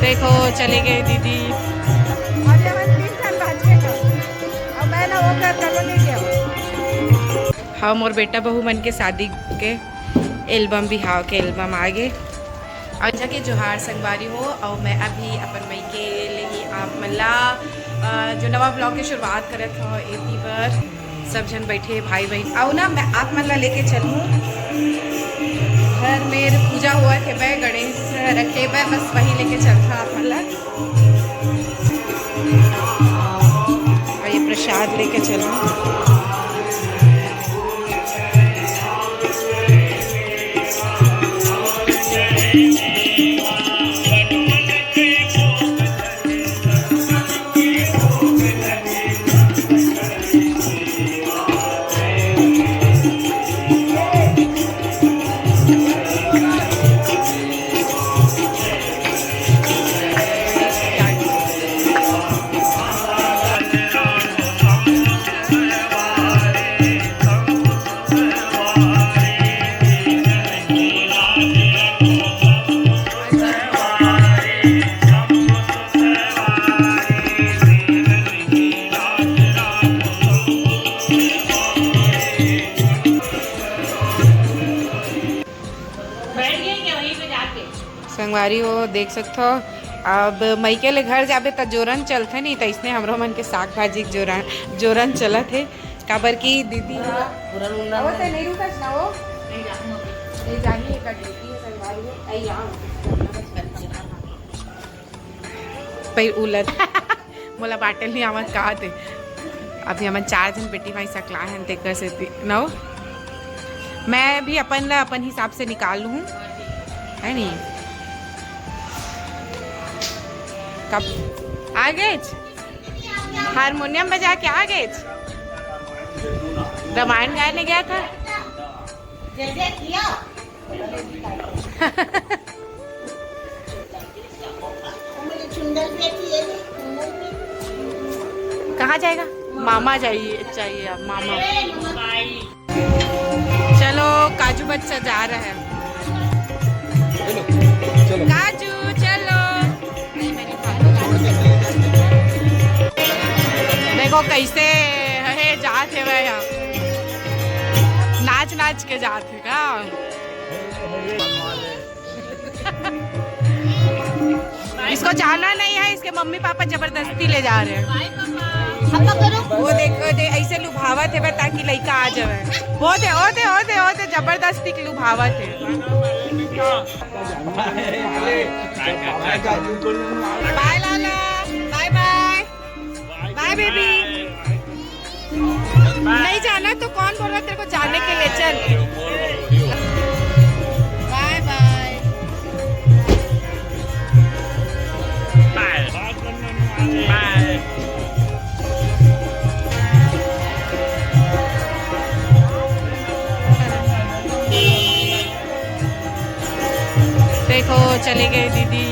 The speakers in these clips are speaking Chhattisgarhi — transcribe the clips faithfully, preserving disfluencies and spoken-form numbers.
देखो, चले गए दीदी। अभी हमन तीन ठन बाचे का। अब मैं ना वो कर, चलो नहीं गया। हाँ, मोर बेटा बहू मन के शादी के एल्बम, बिहाव के एल्बम आ गे। अउ जग के जोहार संगवारी हो, अउ मैं अभी अपन मइके ले ही आप मन ला, अ, जो नवा ब्लॉग के शुरुआत करत हव, एती बर सब झन बैठे भाई बहन। अउ ना मैं आप मन ला लेके चलूँ घर मेर पूजा होवत हे, गणेश रखे बर, बस वही लेके चलता आप मन ला। अउ ये प्रसाद लेके चलूँ। संगवारी हो, देख सकथो, अब मइके ले घर जाबे त जोरन चलथे नहीं, त इसने हमरो मन के साग भाजी के जोरन, जोरन चलत हे, काबर कि दीदी ह, पूरा नून डाल वो ते दे। नहीं रुकस ना वो। नहीं जाही, एकर ड्यूटी है संगवारी हो। आई आ। भाई उलट। मोला बाटल नहीं आवत कहा थे। अभी हमन चार झन बेटी माई सकला हन, तेकर सेती नौ। मैं भी अपन ला अपन हिसाब से निकाल लूँ, है नी? कब आ गए? हारमोनियम बजा के आ गए। रामायण गाने गया था। जय जय किया। वो मेरी चुंदल बेटी है, चुंदल बेटी। कहाँ जाएगा? मामा जाइए, चाहिए अब मामा। चलो, काजू बच्चा जा रहा है। चलो, चलो। काजू, चलो। देखो कैसे है, जात है वह यहाँ। नाच नाच के जात है का? इसको जाना नहीं है, इसके मम्मी पापा जबरदस्ती ले जा रहे हैं। वो देख, वो देख, ऐसे लुभावत है बस ताकि लइका आ जावे। वो दे, वो दे, वो दे, वो दे, जबरदस्ती के लुभावत है। बाय लाला, बाय बाय। बाय बेबी। नहीं जाना तो कौन बोल रहा तेरे को जाने के लिए? चल। बाय बाय। बाय। बाय। देखो, चले गए दीदी।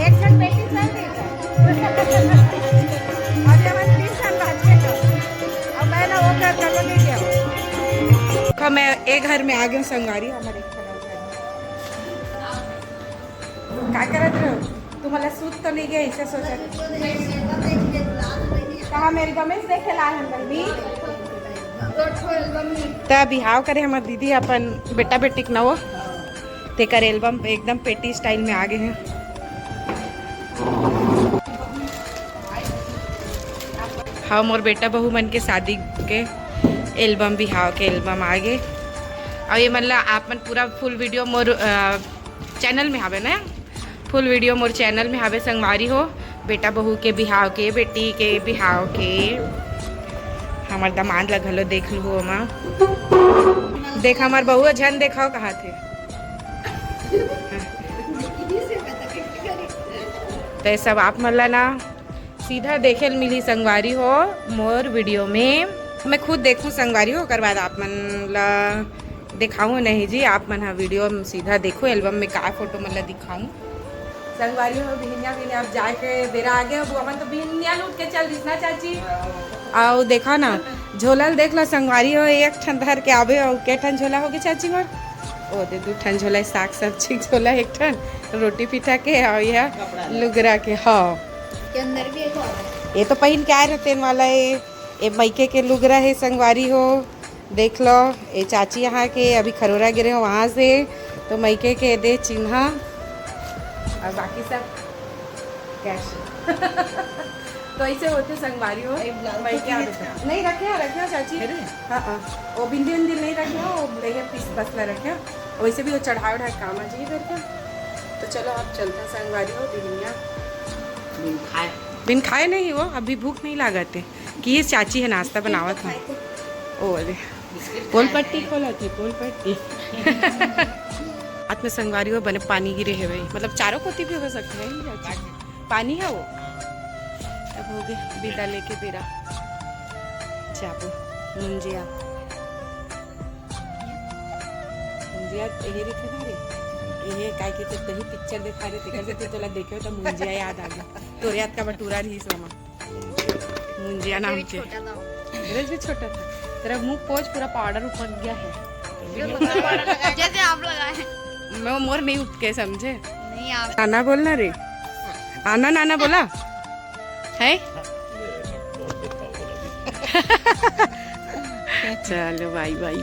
एक झन बेटी चल रही है। अभी हमन तीन झन बाचे का। अब मैं ना वो कर, चलो नहीं गया। का मैं एक घर में आ गए संगवारी, हमारे एक झन और घर। का करत रहो? तुम्हाला सूत तो नहीं गया, इसे सोचा। कहाँ मेरे गमेश देखे ला है बहनी? त बिहाव करे हमर दीदी अपन बेटा बेटी के नवो, तेकर एल्बम एकदम पेटी स्टाइल में आ गए हैं। हाँ, मोर बेटा बहू मन के शादी के एल्बम, बिहाव के एल्बम आ गए। और ये मतलब आप मन पूरा फुल वीडियो मोर, अ, चैनल में हवे ना, फुल वीडियो मोर चैनल में हवे संगवारी हो। बेटा बहू के बिहाव के, बेटी के बिहाव के, हमर दामाद ला घलो देख लू ओमा। देख हमर बहू झन देखाव कहा थे। ते सब आप मन ला ना सीधा देखे ल मिली संगवारी हो मोर वीडियो में। मैं खुद देखूं संगवारी हो, ओकर बाद आप मन ला दिखाऊं नहीं जी। आप मन हा वीडियो में सीधा देखो, एल्बम में का फोटो मन ला दिखाऊं। संगवारी हो, बिहनिया बिहनिया अब जाए के बेरा आ गया। अब हमन तो बिहनिया लूट के चल दिस ना चाची। आओ देखा ना, झोला ल देख लो संगवारी हो, एक ठन धर के आबे, अउ के ठन झोला होगे चाची मोर? ओ दे, दू ठन झोला, साग सब्जी के झोला एक ठन, रोटी पीठा के, अउ यह लुगरा के। हाँ, के अंदर भी एक और है। ये तो पहिन के आए रहते वाला है। ये मइके के लुगरा है संगवारी हो, देख लो। ये चाची यहाँ के अभी खरोरा गिरे हो वहाँ से, तो मइके के दे चिन्हा। और बाकी सब कैश। तो ऐसे होते संगवारी हो। एक ब्लाउज मइके तो आवे। नहीं रखे हो, रखे हो चाची। हाँ हाँ, वो बिंदी उंदी नहीं रखे हो, वो रहे पीस बस में रखे हो। वैसे भी वो चढ़ाए उढ़ाए काम आ जाइए करके। तो चलो, आप चलते हैं संगवारी हो बिहनिया। बिन खाए। बिन खाए नहीं हो, अभी भूख नहीं लागत है कि ये चाची है नाश्ता बनावत है। ओ अरे, पोल पट्टी खोला थी, पोल पट्टी। हाथ में संगवारी हो, बने पानी गिरे है भाई, मतलब चारों कोती भी हो सकता है, नहीं चाची? पानी है वो। अब हो गए बिदा लेके बेरा। जाबो मुंजिया। मुंजिया यही रखे ना रे। ये काय के तो कहीं पिक्चर दिखा रहे थे, कैसे तू तोला देखे हो तो मुंजिया याद आ गया। तोरे याद का बटूरा रही समा। मुंजिया नाम के। छोटा था। ड्रेस भी छोटा था। तेरा मुंह पोज पूरा पाउडर उपक गया है। जैसे आप लगाए। मैं मोर नहीं उपके समझे। नहीं, आप नाना बोलना रे। आना नाना बोला है। चलो बाय बाय।